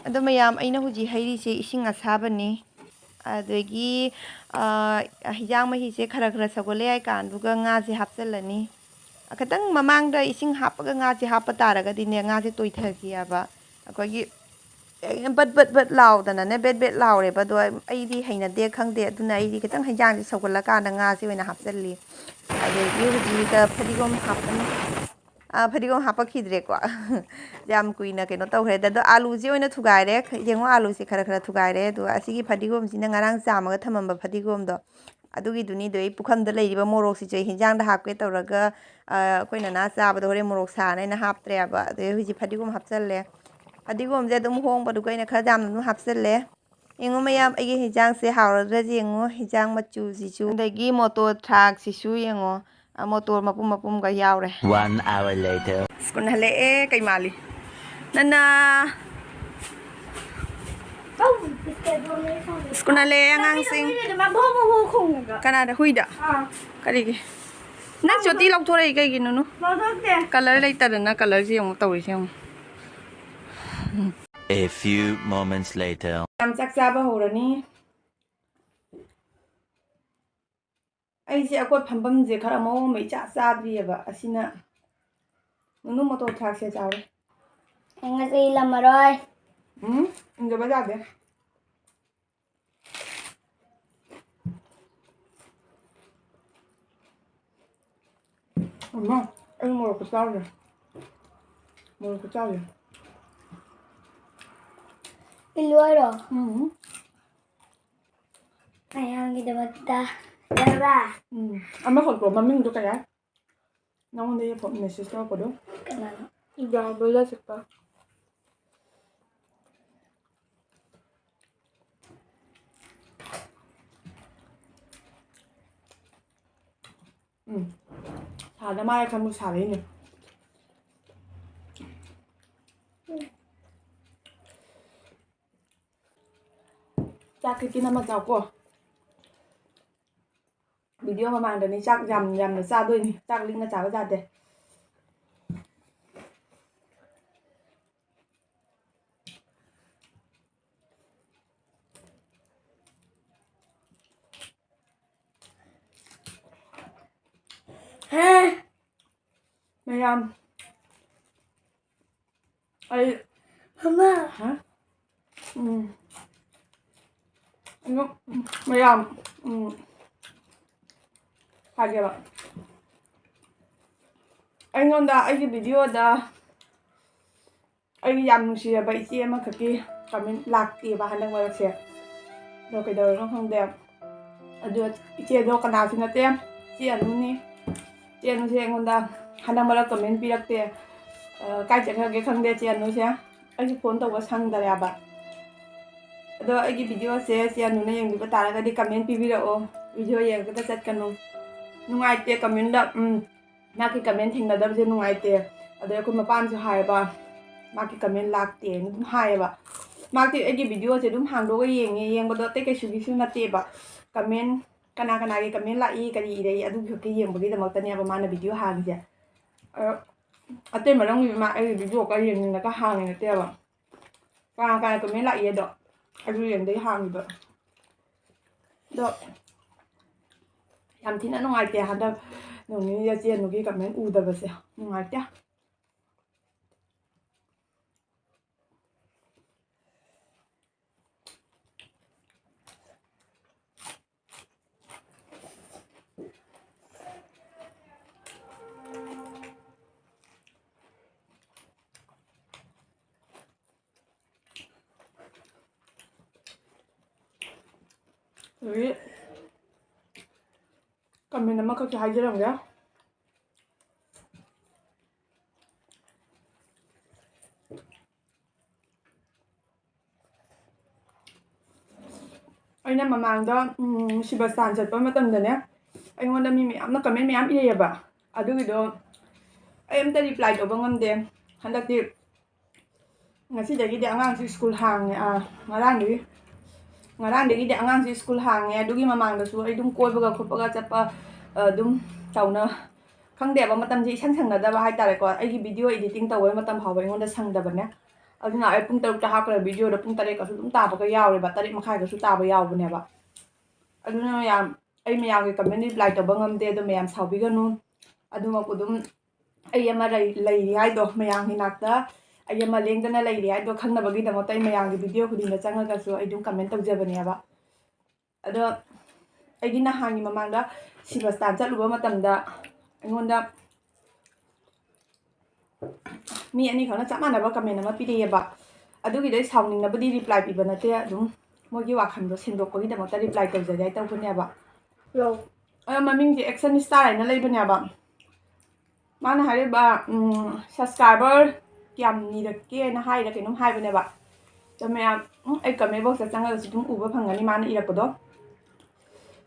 ꯑꯗꯣ ꯃꯌꯥꯝ, ꯑꯩꯅ ꯍꯧꯖꯤꯛ ꯍꯩꯔꯤꯁꯦ ꯏꯁꯤꯡ ꯑꯁꯥꯕꯅꯤ꯫ ꯑꯗꯒꯤ, ꯑ, ꯍꯤꯟꯖꯥꯡ ꯃꯍꯤꯁꯦ ꯈꯔ ꯈꯔ ꯁꯧꯒꯠꯂꯦ ꯍꯥꯏ ꯀꯥꯟꯗꯨꯒ ꯉꯥꯁꯦ ꯍꯥꯞꯆꯤꯜꯂꯅꯤ꯫ ꯈꯤꯇꯪ ꯃꯃꯥꯡꯗ ꯏꯁꯤꯡ ꯍꯥꯞꯄꯒ ꯉꯥꯁꯦ ꯍꯥꯞꯄ ꯇꯥꯔꯒꯗꯤꯅꯦ, ꯉꯥꯁꯦ ꯇꯣꯏꯊꯈꯤꯑꯕ꯫ ꯑꯩꯈꯣꯏꯒꯤ, ꯑꯦ, ꯕꯠ ꯕꯠ ꯕꯠ ꯂꯥꯎꯗꯅꯅꯦ, ꯕꯦꯠ ꯕꯦꯠ ꯂꯥꯎꯔꯦꯕ꯫ ꯑꯗꯣ ꯑꯩꯗꯤ ꯍꯩꯅꯗꯦ, ꯈꯪꯗꯦ, ꯑꯗꯨꯅ ꯑꯩꯗꯤ ꯈꯤꯇꯪ ꯍꯤꯟꯖꯥꯡꯁꯦ ꯁꯧꯒꯠꯂꯀꯥꯟꯗ ꯉꯥꯁꯦ ꯑꯣꯏꯅ ꯍꯥꯞꯆꯤꯜꯂꯤ꯫ ꯑꯗꯒꯤ ꯍꯧꯖꯤꯛꯇ ꯐꯗꯤꯒꯣꯝ ꯍꯥꯞꯄꯅꯤ꯫ ꯑꯥ, ꯐꯗꯤꯒꯣꯝ ꯍꯥꯞꯄꯛꯈꯤꯗ꯭ꯔꯦꯀꯣ꯫ ꯌꯥꯝ ꯀꯨꯏꯅ ꯀꯩꯅꯣ ꯇꯧꯈ꯭ꯔꯦ꯫ ꯑꯗꯣ ꯑꯥꯂꯨꯁꯦ ꯑꯣꯏꯅ ꯊꯨꯒꯥꯏꯔꯦ꯫ ꯌꯦꯡꯉꯣ, ꯑꯥꯂꯨꯁꯦ ꯈꯔ ꯈꯔ ꯊꯨꯒꯥꯏꯔꯦ꯫ ꯑꯗꯨꯒ ꯑꯁꯤꯒꯤ ꯐꯗꯤꯒꯣꯝꯁꯤꯅ ꯉꯔꯥꯡ ꯆꯥꯝꯃꯒ ꯊꯝꯃꯝꯕ ꯐꯗꯤꯒꯣꯝꯗꯣ, ꯑꯗꯨꯒꯤꯗꯨꯅꯤ꯫ ꯑꯗꯣ ꯑꯩ ꯄꯨꯈꯝꯗ ꯂꯩꯔꯤꯕ ꯃꯣꯔꯣꯛꯁꯤꯁꯨ ꯑꯩ ꯍꯤꯟꯖꯥꯡꯗ ꯍꯥꯞꯀꯦ ꯇꯧꯔꯒ, ꯑ, ꯑꯩꯈꯣꯏ ꯅꯅꯥ ꯆꯥꯕꯗ ꯍꯣꯔꯦꯟ ꯃꯣꯔꯣꯛ ꯁꯥꯅ ꯑꯩꯅ ꯍꯥꯞꯇ꯭ꯔꯦꯕ꯫ ꯑꯗꯩ ꯍꯧꯖꯤꯛ ꯐꯗꯤꯒꯣꯝ ꯍꯥꯞꯆꯜꯂꯦ꯫ ꯐꯗꯤꯒꯣꯝꯁꯦ ꯑꯗꯨꯝ ꯍꯣꯡꯕꯗꯨꯒ ꯑꯩꯅ ꯈꯔ ꯌꯥꯝꯅ ꯑꯗꯨꯝ ꯍꯥꯞꯆꯜꯂꯦ꯫ ꯌꯦꯡꯉꯨ ꯃꯌꯥꯝ, ꯑꯩꯒꯤ ꯍꯤꯟꯖꯥꯡꯁꯦ ꯍꯥꯎꯔꯗ꯭ꯔꯗꯤ ꯌꯦꯡꯉꯨ, ꯍꯤꯟꯖꯥꯡ ꯃꯆꯨꯁꯤꯁꯨ, ꯑꯗꯒꯤ ꯃꯣꯇꯣꯔ ꯊ꯭ꯔꯥꯛꯁꯤꯁꯨ ꯌꯦꯡꯉꯣ꯫ ꯑ, ꯃꯣꯇꯣꯔ ꯃꯄꯨꯝ ꯃꯄꯨꯝꯒ ꯌꯥꯎꯔꯦ꯫ One hour later. ꯁ꯭ꯀꯨꯜ ꯍꯜꯂꯛꯑꯦ, ꯀꯩ ꯃꯥꯜꯂꯤ? ꯅꯅꯥ꯫ ꯁ꯭ꯀꯨꯜ ꯍꯜꯂꯛꯑꯦ ꯑꯉꯥꯡꯁꯤꯡ꯫ ꯀꯅꯥꯗ? ꯍꯨꯏꯗ? ꯑꯥ꯫ ꯀꯔꯤꯒꯤ? ꯅꯪ ꯆꯣꯇꯤ ꯂꯧꯊꯣꯔꯛꯏ ꯀꯩꯒꯤꯅꯣ? ꯂꯧꯊꯣꯛꯇꯦ꯫ ꯀꯂꯔ ꯂꯩꯇꯗꯅ ꯀꯂꯔꯁꯤ ꯌꯦꯡꯉꯨ, ꯇꯧꯔꯤꯁꯤ ꯌꯦꯡꯉꯨ꯫ A few moments later. ꯌꯥꯝ ꯆꯥꯛ ꯆꯥꯕ ꯍꯧꯔꯅꯤ꯫ ꯑꯩꯁꯦ ꯑꯩꯈꯣꯏ ꯐꯝꯐꯝꯁꯦ ꯈꯔ ꯃꯑꯣꯡ ꯑꯃ ꯏꯆꯥ ꯆꯥꯗ꯭ꯔꯤꯑꯕ꯫ ꯑꯁꯤꯅ ꯅꯨꯅꯨ ꯃꯣꯇꯣꯔ ꯊꯥꯛꯁꯦ ꯆꯥꯎꯔꯦ꯫ ꯑꯩ ꯉꯁꯤ ꯏꯜꯂꯝꯃꯔꯣꯏ꯫ ꯎꯝ, ꯏꯟꯗꯕ ꯌꯥꯗꯦ꯫ ꯑꯃ, ꯑꯩ ꯃꯣꯔꯣꯛ ꯈꯨꯆꯥꯎꯁꯦ꯫ ꯃꯣꯔꯣꯛ ꯈꯨꯆꯥꯎꯁꯦ꯫ ꯏꯜꯂꯨ ꯍꯥꯏꯔꯣ? ꯎꯝ꯫ ꯃꯌꯥꯝꯒꯤꯗꯃꯛꯇ ꯌꯥꯕ꯭ꯔꯥ? ꯎꯝ꯫ ꯑꯃꯈꯛꯇꯣ ꯃꯃꯤꯡꯗꯣ ꯀꯩ ꯍꯥꯏ? ꯅꯉꯣꯟꯗ ꯃꯦꯁꯦꯖ ꯇꯧꯔꯛꯄꯗꯣ꯫ ꯀꯅꯥꯅꯣ? ꯕ꯭ꯔꯥꯎꯟ ꯕ꯭ꯔꯦꯖꯔ ꯆꯤꯛꯄ꯫ ꯎꯝ꯫ ꯁꯥꯗ ꯃꯥꯜꯂꯦ ꯈꯟꯕ ꯁꯥꯔꯛꯏꯅꯦ꯫ ꯆꯥꯛ ꯈꯤꯇꯤ ꯅꯝꯃ ꯆꯥꯎꯀꯣ꯫ ꯚꯤꯗꯤꯑꯣ ꯃꯃꯥꯡꯗꯅꯤ ꯆꯥꯛ ꯌꯥꯝ ꯌꯥꯝꯅ ꯆꯥꯗꯣꯏꯅꯤ꯫ ꯆꯥꯛ ꯂꯤꯛꯅ ꯆꯥꯕ ꯌꯥꯗꯦ꯫ ꯃꯌꯥꯝ, ꯑꯩ, ꯑꯃ꯫ ꯍꯥ? ꯎꯝ꯫ ꯑꯗꯣ, ꯎꯝ, ꯃꯌꯥꯝ, ꯎꯝ, ꯍꯥꯏꯒꯦꯕ꯫ ꯑꯩꯉꯣꯟꯗ ꯑꯩꯒꯤ ꯚꯤꯗꯤꯑꯣꯗ ꯑꯩꯒꯤ ꯌꯥꯝ ꯅꯨꯡꯁꯤꯔꯕ ꯏꯆꯦ ꯑꯃꯈꯛꯀꯤ ꯀꯃꯦꯟ ꯂꯥꯛꯇꯦꯕ ꯍꯟꯗꯛ ꯃꯔꯛꯁꯦ꯫ ꯑꯗꯣ ꯀꯩꯗꯧꯔꯅꯣ ꯈꯪꯗꯦ꯫ ꯑꯗꯣ ꯏꯆꯦꯗꯣ ꯀꯅꯥꯁꯨ ꯅꯠꯇꯦ, ꯏꯆꯦ ꯑꯅꯨꯅꯤ꯫ ꯏꯆꯦ ꯑꯅꯨꯁꯦ ꯑꯩꯉꯣꯟꯗ ꯍꯟꯗꯛ ꯃꯔꯛ ꯀꯃꯦꯟ ꯄꯤꯔꯛꯇꯦ꯫ ꯑ, ꯀꯥꯏ ꯆꯠꯈ꯭ꯔꯒꯦ ꯈꯪꯗꯦ ꯏꯆꯦ ꯑꯅꯨꯁꯦ꯫ ꯑꯩꯁꯨ ꯐꯣꯟ ꯇꯧꯕ ꯁꯪꯗꯔꯦꯕ꯫ ꯑꯗꯣ ꯑꯩꯒꯤ ꯚꯤꯗꯤꯑꯣꯁꯦ ꯏꯆꯦ ꯑꯅꯨꯅ ꯌꯦꯡꯕꯤꯕ ꯇꯥꯔꯒꯗꯤ ꯀꯃꯦꯟ ꯄꯤꯕꯤꯔꯛꯑꯣ꯫ ꯚꯤꯗꯤꯑꯣ ꯌꯦꯡꯉꯒꯇ ꯆꯠꯀꯅꯨ꯫ ꯅꯨꯡꯉꯥꯏꯇꯦ comment ꯗ꯫ ꯎꯝ, ꯃꯥꯒꯤ comment ꯊꯦꯡꯅꯗꯕꯁꯦ ꯅꯨꯡꯉꯥꯏꯇꯦ꯫ ꯑꯗꯩ ꯑꯩꯈꯣꯏ ꯃꯄꯥꯅꯁꯨ ꯍꯥꯏꯌꯦꯕ, "ꯃꯥꯒꯤ comment ꯂꯥꯛꯇꯦꯅ" ꯑꯗꯨꯝ ꯍꯥꯏꯌꯦꯕ꯫ ꯃꯥꯗꯤ ꯑꯩꯒꯤ video ꯁꯦ ꯑꯗꯨꯝ ꯍꯥꯡꯗꯣꯛꯑꯒ ꯌꯦꯡꯉꯦ, ꯌꯦꯡꯕꯗꯣ ꯑꯇꯩ ꯀꯩꯁꯨꯒꯤꯁꯨ ꯅꯠꯇꯦꯕ꯫ Comment, ꯀꯅꯥ ꯀꯅꯥꯒꯤ comment ꯂꯥꯛꯏ, ꯀꯔꯤ ꯏꯔꯛꯏ, ꯑꯗꯨ ꯈꯛꯀꯤ ꯌꯦꯡꯕꯒꯤꯗꯃꯛꯇꯅꯦꯕ ꯃꯥꯅ video ꯍꯥꯡꯉꯤꯁꯦ꯫ ꯑꯗꯣ ꯑꯇꯩ ꯃꯔꯝꯒꯤ ꯃꯥ ꯑꯩꯒꯤ video ꯀ ꯌꯦꯡꯅꯤꯡꯉꯒ ꯍꯥꯡꯉꯤ ꯅꯠꯇꯦꯕ꯫ ꯀꯅꯥ ꯀꯅꯥ comment ꯂꯥꯛꯏ ꯑꯗꯣ ꯑꯗꯨ ꯌꯦꯡꯗꯩ ꯍꯥꯡꯉꯤꯕ꯫ ꯑꯗꯣ ꯌꯥꯝ ꯊꯤꯅ ꯅꯨꯡꯉꯥꯏꯇꯦ ꯍꯟꯗꯛ ꯅꯣꯡ ꯅꯤꯅꯤꯗ ꯆꯦꯟꯕꯒꯤ comment ꯎꯗꯕꯁꯦ꯫ ꯅꯨꯡꯉꯥꯏꯇꯦ꯫ ꯑꯗꯒꯤ comment ꯑꯃꯈꯛꯁꯨ ꯍꯥꯏꯖꯔꯝꯒꯦ꯫ ꯑꯩꯅ ꯃꯃꯥꯡꯗ, ꯎꯝ, ꯁꯤꯕ ꯁ꯭ꯇꯥꯟ ꯆꯠꯄ ꯃꯇꯝꯗꯅꯦ, ꯑꯩꯉꯣꯟꯗ ꯃꯤ ꯃꯌꯥꯝꯅ comment ꯃꯌꯥꯝ ꯏꯔꯛꯑꯦꯕ꯫ ꯑꯗꯨꯒꯤꯗꯣ ꯑꯩ ꯑꯝꯇ reply ꯇꯧꯕ ꯉꯝꯗꯦ꯫ ꯍꯟꯗꯛꯇꯤ ꯉꯁꯤꯗꯒꯤꯗꯤ ꯑꯉꯥꯡꯁꯨ ꯁ꯭ꯀꯨꯜ ꯍꯥꯡꯉꯦ, ꯑꯥ, ꯉꯔꯥꯡꯗꯒꯤ, ꯉꯔꯥꯡꯗꯒꯤꯗꯤ ꯑꯉꯥꯡꯁꯨ ꯁ꯭ꯀꯨꯜ ꯍꯥꯡꯉꯦ꯫ ꯑꯗꯨꯒꯤ ꯃꯃꯥꯡꯗꯁꯨ ꯑꯩ ꯑꯗꯨꯝ ꯀꯣꯏꯕꯒ ꯈꯣꯠꯄꯒ ꯆꯠꯄ, ꯑ, ꯑꯗꯨꯝ ꯇꯧꯅ-, ꯈꯪꯗꯦꯕ, ꯃꯇꯝꯁꯦ ꯏꯁꯪ ꯁꯪꯅꯗꯕ ꯍꯥꯏꯇꯥꯔꯦꯀꯣ꯫ ꯑꯩꯒꯤ video editing ꯇꯧꯕꯩ ꯃꯇꯝ ꯐꯥꯎꯕ ꯑꯩꯉꯣꯟꯗ ꯁꯪꯗꯕꯅꯦ꯫ ꯑꯗꯨꯅ ꯑꯩ ꯄꯨꯡ ꯇꯔꯨꯛꯇ ꯍꯥꯞꯈ꯭ꯔ video ꯗꯣ ꯄꯨꯡ ꯇꯔꯦꯠꯀꯁꯨ ꯑꯗꯨꯝ ꯇꯥꯕꯒ ꯌꯥꯎꯔꯦꯕ, ꯇꯔꯦꯠ ꯃꯈꯥꯏꯒꯁꯨ ꯇꯥꯕ ꯌꯥꯎꯕꯅꯦꯕ꯫ ꯑꯗꯨꯅ ꯃꯌꯥꯝ, ꯑꯩ ꯃꯌꯥꯝꯒꯤ comment reply ꯇꯧꯕ ꯉꯝꯗꯦ, ꯑꯗꯣ ꯃꯌꯥꯝ ꯁꯥꯎꯕꯤꯒꯅꯨ꯫ ꯑꯗꯨꯃꯛꯄꯨ ꯑꯗꯨꯝ ꯑꯩ ꯑꯃ ꯂꯩ-, ꯂꯩꯔꯤ ꯍꯥꯏꯗꯣ, ꯃꯌꯥꯝꯒꯤ ꯅꯥꯛꯇ ꯑꯩ ꯑꯃ ꯂꯦꯡꯗꯅ ꯂꯩꯔꯤ ꯍꯥꯏꯗꯣ ꯈꯪꯅꯕꯒꯤꯗꯃꯛꯇ ꯑꯩ ꯃꯌꯥꯝꯒꯤ video ꯈꯨꯗꯤꯡꯗ ꯆꯪꯉꯒꯁꯨ ꯑꯩ ꯑꯗꯨꯝ comment ꯇꯧꯖꯕꯅꯦꯕ꯫ ꯑꯗꯣ ꯑꯩꯒꯤ ꯅꯍꯥꯟꯒꯤ ꯃꯃꯥꯡꯗ ꯁꯤꯕ ꯁ꯭ꯇꯥꯟ ꯆꯠꯂꯨꯕ ꯃꯇꯝꯗ ꯑꯩꯉꯣꯟꯗ ꯃꯤ ꯑꯅꯤꯈꯛꯅ ꯆꯞ ꯃꯥꯟꯅꯕ comment ꯑꯃ ꯄꯤꯔꯛꯑꯦꯕ꯫ ꯑꯗꯨꯒꯤꯗꯣ ꯑꯩ ꯁꯥꯎꯅꯤꯡꯅꯕꯗꯤ reply ꯄꯤꯕ ꯅꯠꯇꯦ, ꯑꯗꯨꯝ ꯃꯣꯏꯒꯤ ꯋꯥꯈꯜꯗꯣ ꯁꯦꯡꯗꯣꯛꯄꯒꯤꯗꯃꯛꯇ reply ꯇꯧꯖꯒꯦ ꯍꯥꯏ ꯇꯧꯕꯅꯦꯕ꯫ ꯑꯗꯣ ꯃꯃꯤꯡꯁꯦ Action Star ꯍꯥꯏꯅ ꯂꯩꯕꯅꯦꯕ꯫ ꯃꯥꯅ ꯍꯥꯏꯔꯤꯕ, ꯎꯝ, subscriber ꯀꯌꯥꯝ ꯅꯤꯔꯛꯀꯦꯅ ꯍꯥꯏꯔ ꯀꯩꯅꯣꯝ ꯍꯥꯏꯕꯅꯦꯕ꯫ ꯑꯗꯣ ꯃꯌꯥꯝ, ꯎꯝ, ꯑꯩ comment box ꯇ ꯆꯪꯉꯒꯁꯨ ꯑꯗꯨꯝ ꯎꯕ ꯐꯪꯒꯅꯤ ꯃꯥꯅ ꯏꯔꯛꯄꯗꯣ꯫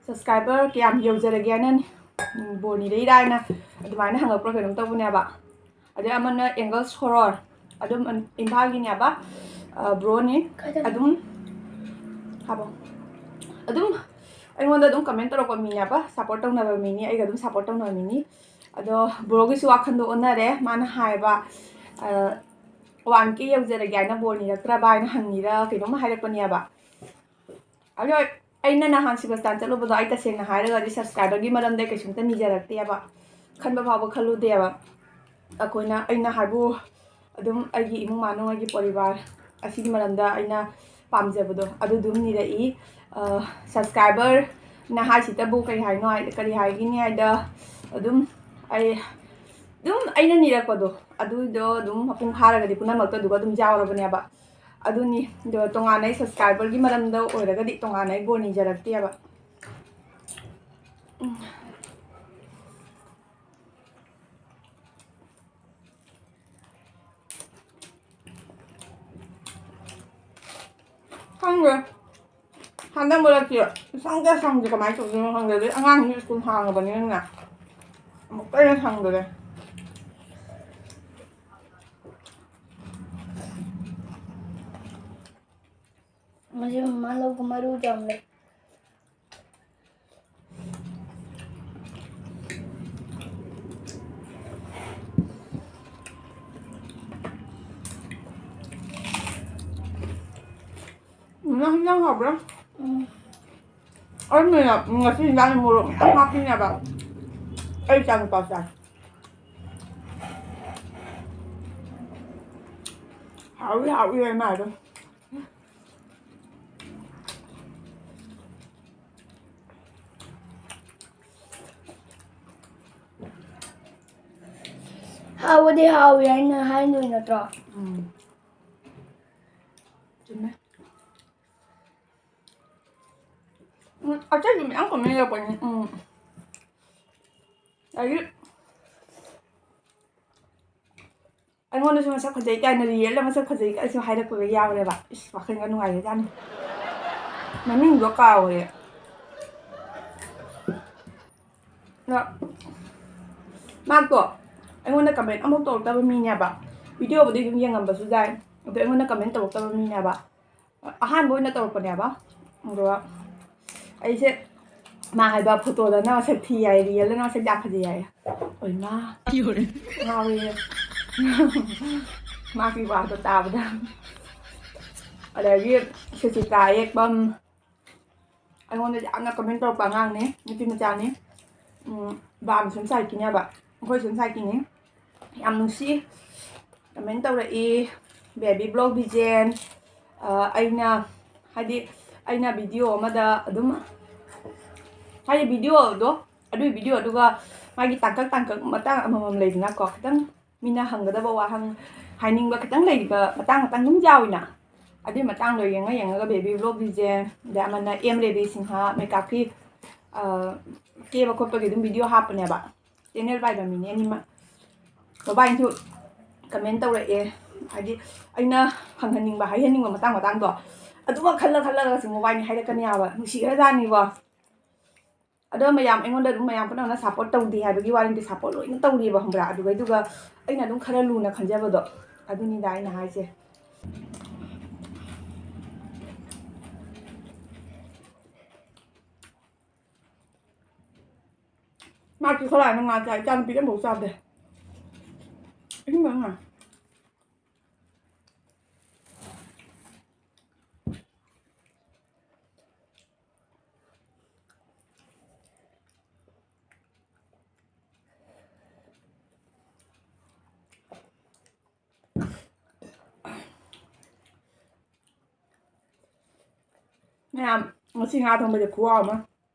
Subscriber ꯀꯌꯥꯝ ꯌꯧꯖꯔꯒꯦ ꯍꯥꯏꯅ ꯕꯣꯔꯅꯤꯗꯩꯔꯥ ꯍꯥꯏꯅ ꯑꯗꯨꯃꯥꯏꯅ ꯍꯪꯉꯛꯄ꯭ꯔꯥ ꯀꯩꯅꯣꯝ ꯇꯧꯕꯅꯦꯕ꯫ ꯑꯗꯩ ꯑꯃꯅ ꯑꯦꯡꯒꯜ ꯁꯣꯔꯣꯔ, ꯑꯗꯨꯝ ꯏꯝꯐꯥꯜꯒꯤꯅꯦꯕ, ꯕ꯭ꯔꯣꯅꯤ꯫ ꯑꯗꯨꯝ ꯍꯥꯏꯕꯣ, ꯑꯗꯨꯝ ꯑꯩꯉꯣꯟꯗ ꯑꯗꯨꯝ ꯀꯃꯦꯟ ꯇꯧꯔꯛꯄ ꯃꯤꯅꯦꯕ, ꯁꯞꯄꯣꯔꯠ ꯇꯧꯅꯕ ꯃꯤꯅꯤ, ꯑꯩꯒ ꯑꯗꯨꯝ ꯁꯞꯄꯣꯔꯠ ꯇꯧꯅꯕ ꯃꯤꯅꯤ꯫ ꯑꯗꯣ ꯕ꯭ꯔꯣꯒꯤꯁꯨ ꯋꯥꯈꯜꯗꯣ ꯑꯣꯟꯅꯔꯦ꯫ ꯃꯥꯅ ꯍꯥꯏꯕ, "ꯋꯥꯟ ꯀꯦ ꯌꯧꯖꯔꯒꯦ" ꯍꯥꯏꯅ ꯕꯣꯔ ꯅꯤꯔꯛꯇ꯭ꯔꯕ ꯍꯥꯏꯅ ꯍꯪꯉꯤꯔ ꯀꯩꯅꯣꯝꯃ ꯍꯥꯏꯔꯛꯄꯅꯦꯕ꯫ ꯑꯗꯣ ꯑꯩꯅ ꯅꯍꯥꯟ ꯁꯤꯕꯁꯇꯥꯟ ꯆꯠꯂꯨꯕꯗꯣ, ꯑꯩ ꯇꯁꯦꯡꯅ ꯍꯥꯏꯔꯒꯗꯤ ꯁꯕꯁꯀ꯭ꯔꯥꯏꯕꯔꯒꯤ ꯃꯔꯝꯗ ꯑꯩ ꯀꯩꯁꯨꯝꯇ ꯅꯤꯖꯔꯛꯇꯦꯕ, ꯈꯟꯕ ꯐꯥꯎꯕ ꯈꯜꯂꯨꯗꯦꯕ꯫ ꯑꯩꯈꯣꯏꯅ, ꯑꯩꯅ ꯍꯥꯏꯕꯨ ꯑꯗꯨꯝ ꯑꯩꯒꯤ ꯏꯃꯨꯡ ꯃꯅꯨꯡ, ꯑꯩꯒꯤ ꯄꯣꯔꯤꯕꯥꯔ ꯑꯁꯤꯒꯤ ꯃꯔꯝꯗ ꯑꯩꯅ ꯄꯥꯝꯖꯕꯗꯣ ꯑꯗꯨ ꯑꯗꯨꯝ ꯅꯤꯔꯛꯏ꯫ ꯁꯕꯁꯀ꯭ꯔꯥꯏꯕꯔꯅ ꯍꯥꯏꯁꯤꯗꯕꯨ ꯀꯔꯤ ꯍꯥꯏꯅꯣ ꯍꯥꯏ, ꯀꯔꯤ ꯍꯥꯏꯒꯅꯤ ꯍꯥꯏꯗ, ꯑꯗꯨꯝ ꯑꯩ ꯑꯗꯨꯝ ꯑꯩꯅ ꯅꯤꯔꯛꯄꯗꯣ ꯑꯗꯨꯗꯣ ꯑꯗꯨꯝ ꯃꯄꯨꯡ ꯐꯥꯔꯒꯗꯤ ꯄꯨꯝꯅꯃꯛꯇꯣ ꯑꯗꯨꯒ ꯑꯗꯨꯝ ꯌꯥꯎꯔꯕꯅꯦꯕ꯫ ꯑꯗꯨꯅꯤ꯫ ꯑꯗꯣ ꯇꯣꯉꯥꯟꯅ ꯑꯩ ꯁꯕꯁꯀ꯭ꯔꯥꯏꯕꯔꯒꯤ ꯃꯔꯝꯗ ꯑꯣꯏꯔꯒꯗꯤ ꯇꯣꯉꯥꯟꯅ ꯑꯩ ꯕꯣꯔ ꯅꯤꯖꯔꯛꯇꯦꯕ꯫ ꯎꯝ꯫ ꯈꯪꯗꯦ꯫ ꯍꯟꯗꯛ ꯃꯔꯛꯇꯤ ꯁꯪꯗꯦ ꯁꯪꯗꯦ ꯀꯃꯥꯏꯅ ꯇꯧꯗꯣꯏꯅꯣ ꯈꯪꯗꯦ꯫ ꯑꯗꯩ ꯑꯉꯥꯡꯁꯨ ꯁ꯭ꯀꯨꯜ ꯍꯥꯡꯉꯕꯅꯤꯅꯅꯦ, ꯑꯃꯨꯛꯀ ꯍꯦꯟꯅ ꯁꯪꯗꯔꯦ꯫ ꯃꯁꯤ ꯃꯃꯥ ꯂꯧꯒ ꯃꯔꯨ ꯌꯥꯝ ꯂꯩ꯫ ꯅꯪ ꯍꯤꯟꯖꯥꯡ ꯍꯥꯎꯕ꯭ꯔꯥ? ꯎꯝ꯫ ꯑꯩ ꯃꯦꯔꯥ-, ꯉꯁꯤ ꯍꯤꯟꯖꯥꯡꯁꯦ ꯃꯣꯔꯣꯛ ꯃꯌꯥꯝ ꯍꯥꯞꯄꯤꯅꯦꯕ꯫ ꯑꯩ ꯏꯆꯥꯅꯨꯄꯥ ꯆꯥꯏ꯫ ꯍꯥꯎꯏ, ꯍꯥꯎꯏ ꯍꯥꯏ ꯃꯥ ꯑꯗꯨꯝ꯫ ꯍꯥꯎꯕꯗꯤ ꯍꯥꯎꯏ ꯍꯥꯏꯅ ꯍꯥꯏꯗꯣꯏ ꯅꯠꯇ꯭ꯔꯣ? ꯎꯝ꯫ ꯆꯨꯝꯃꯦ꯫ ꯎꯝ, ꯑꯇꯩꯁꯨ ꯃꯌꯥꯝ ꯀꯃꯦꯟ ꯌꯧꯔꯛꯄꯅꯤ꯫ ꯎꯝ꯫ ꯑꯗꯒꯤ ꯑꯩꯉꯣꯟꯗꯁꯨ ꯃꯁꯛ ꯐꯖꯩ ꯀꯥꯏꯅ, ꯔꯤꯌꯦꯜꯗ ꯃꯁꯛ ꯐꯖꯩ ꯀꯥꯏꯁꯨ ꯍꯥꯏꯔꯛꯄꯒ ꯌꯥꯎꯔꯦꯕ꯫ ꯏꯁ, ꯋꯥꯈꯜꯒ ꯅꯨꯡꯉꯥꯏꯔꯖꯥꯠꯅꯤ꯫ ꯃꯃꯤꯡꯗꯣ ꯀꯥꯎꯔꯦ꯫ ꯃꯥꯗꯣ ꯑꯩꯉꯣꯟꯗ ꯀꯃꯦꯟ ꯑꯃꯨꯛ ꯇꯧꯔꯛꯇꯕ ꯃꯤꯅꯦꯕ꯫ ꯚꯤꯗꯤꯑꯣꯕꯨꯗꯤ ꯑꯗꯨꯝ ꯌꯦꯡꯉꯝꯕꯁꯨ ꯌꯥꯏ, ꯑꯗꯣ ꯑꯩꯉꯣꯟꯗ ꯀꯃꯦꯟ ꯇꯧꯔꯛꯇꯕ ꯃꯤꯅꯦꯕ꯫ ꯑꯍꯥꯟꯕ ꯑꯣꯏꯅ ꯇꯧꯔꯛꯄꯅꯦꯕ꯫ ꯑꯗꯨꯒ ꯑꯩꯁꯦ ꯃꯥ ꯍꯥꯏꯕ ꯐꯣꯇꯣꯗꯅ ꯃꯁꯛ ꯊꯤ ꯍꯥꯏ, ꯔꯤꯌꯦꯜꯗꯅ ꯃꯁꯛ ꯌꯥꯝ ꯐꯖꯩ ꯍꯥꯏ꯫ ꯑꯣꯏꯃꯥ, ꯉꯥꯎꯔꯦ꯫ ꯃꯥꯒꯤ ꯋꯥꯗꯣ ꯇꯥꯕꯗ꯫ ꯑꯗꯒꯤ ꯁꯨꯆꯤꯇꯥ ꯌꯦꯛꯄꯝ, ꯑꯩꯉꯣꯟꯗ ꯌꯥꯝꯅ ꯀꯃꯦꯟ ꯇꯧꯔꯛꯄ ꯑꯉꯥꯡꯅꯦ, ꯅꯨꯄꯤ ꯃꯆꯥꯅꯤ꯫ ꯎꯝ, ꯕꯥꯝ ꯁꯨꯝ ꯁꯥꯏꯠꯀꯤꯅꯦꯕ, ꯑꯩꯈꯣꯏ ꯁꯨꯝ ꯁꯥꯏꯠꯀꯤꯅꯤ꯫ ꯌꯥꯝ ꯅꯨꯡꯁꯤ꯫ ꯀꯃꯦꯟ ꯇꯧꯔꯛꯏ, "ꯕꯦꯕꯤ ꯕ꯭ꯂꯣꯛ ꯕꯤꯖꯦꯟ, ꯑ, ꯑꯩꯅ," ꯍꯥꯏꯗꯤ, "ꯑꯩꯅ ꯚꯤꯗꯤꯑꯣ ꯑꯃꯗ ꯑꯗꯨꯝ," ꯍꯥꯏꯗꯤ, ꯚꯤꯗꯤꯑꯣꯗꯣ, ꯑꯗꯨꯒꯤ ꯚꯤꯗꯤꯑꯣ, ꯑꯗꯨꯒ ꯃꯥꯒꯤ ꯇꯥꯡꯀꯛ ꯇꯥꯡꯀꯛ ꯃꯇꯥꯡ ꯑꯃꯃꯝ ꯂꯩꯗꯅꯀꯣ, ꯈꯤꯇꯪ ꯃꯤꯅ ꯍꯪꯒꯗꯕ ꯋꯥꯍꯪ, ꯍꯥꯏꯅꯤꯡꯕ ꯈꯤꯇꯪ ꯂꯩꯕ ꯃꯇꯥꯡ ꯃꯇꯥꯡ ꯑꯗꯨꯝ ꯌꯥꯎꯋꯤꯅ, ꯑꯗꯨꯒꯤ ꯃꯇꯥꯡꯗꯣ ꯌꯦꯡꯉ ꯌꯦꯡꯉꯒ ꯕꯦꯕꯤ ꯕ꯭ꯂꯣꯛ ꯕꯤꯖꯦꯟ, ꯑꯗꯩ ꯑꯃꯅ ꯑꯦꯝ ꯔꯦꯕꯤ ꯁꯤꯡꯍ ꯃꯦꯀꯞꯀꯤ, ꯑ, ꯀꯦꯕ ꯈꯣꯠꯄꯒꯤ ꯑꯗꯨꯝ ꯚꯤꯗꯤꯑꯣ ꯍꯥꯞꯄꯅꯦꯕ꯫ ꯆꯦꯅꯦꯜ ꯄꯥꯏꯕ ꯃꯤꯅꯦ ꯑꯅꯤꯃꯛ꯫ ꯃꯕꯥꯅꯤꯁꯨ ꯀꯃꯦꯟ ꯇꯧꯔꯛꯑꯦ, ꯍꯥꯏꯗꯤ ꯑꯩꯅ ꯍꯪꯍꯟꯅꯤꯡꯕ, ꯍꯥꯏꯍꯟꯅꯤꯡꯕ ꯃꯇꯥꯡ ꯃꯇꯥꯡꯗꯣ ꯑꯗꯨꯃꯛ ꯈꯜꯂ ꯈꯜꯂꯒꯁꯨ ꯃꯕꯥꯅꯤ ꯍꯥꯏꯔꯛꯀꯅꯤ ꯍꯥꯏꯕ, ꯅꯨꯡꯁꯤꯈ꯭ꯔꯖꯥꯠꯅꯤꯕꯣ꯫ ꯑꯗꯣ ꯃꯌꯥꯝ ꯑꯩꯉꯣꯟꯗ ꯑꯗꯨꯝ ꯃꯌꯥꯝ ꯄꯨꯝꯅꯃꯛꯅ ꯁꯞꯄꯣꯔꯠ ꯇꯧꯗꯦ ꯍꯥꯏꯕꯒꯤ ꯋꯥ ꯅꯠꯇꯦ, ꯁꯞꯄꯣꯔꯠ ꯂꯣꯏꯅ ꯇꯧꯔꯤꯑꯕ, ꯈꯪꯕ꯭ꯔꯥ? ꯑꯗꯨꯒꯩꯗꯨꯒ ꯑꯩꯅ ꯑꯗꯨꯝ ꯈꯔ ꯂꯨꯅ ꯈꯟꯖꯕꯗꯣ, ꯑꯗꯨꯅꯤꯗ ꯑꯩꯅ ꯍꯥꯏꯁꯦ꯫ ꯃꯥꯁꯨ ꯈꯔ ꯉꯥ ꯆꯥꯏ, ꯏꯆꯥꯅꯨꯄꯤꯗꯤ ꯑꯃꯐꯥꯎ ꯆꯥꯗꯦ꯫ ꯑꯍꯤꯡꯕ ꯉꯥ꯫ ꯃꯌꯥꯝ, ꯉꯁꯤ ꯉꯥ ꯊꯣꯡꯕꯁꯦ ꯈꯨꯍꯥꯎ ꯑꯃ꯫